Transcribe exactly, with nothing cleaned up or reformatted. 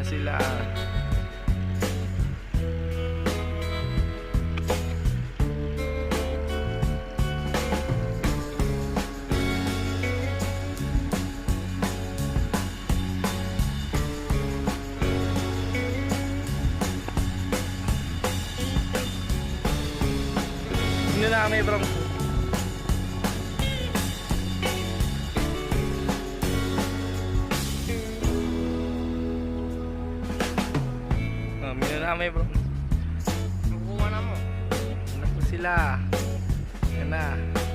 Sila. Hindi na kami, bro. Ah, muna na kami, bro. Nakuha na mo. Naku sila. Yan na.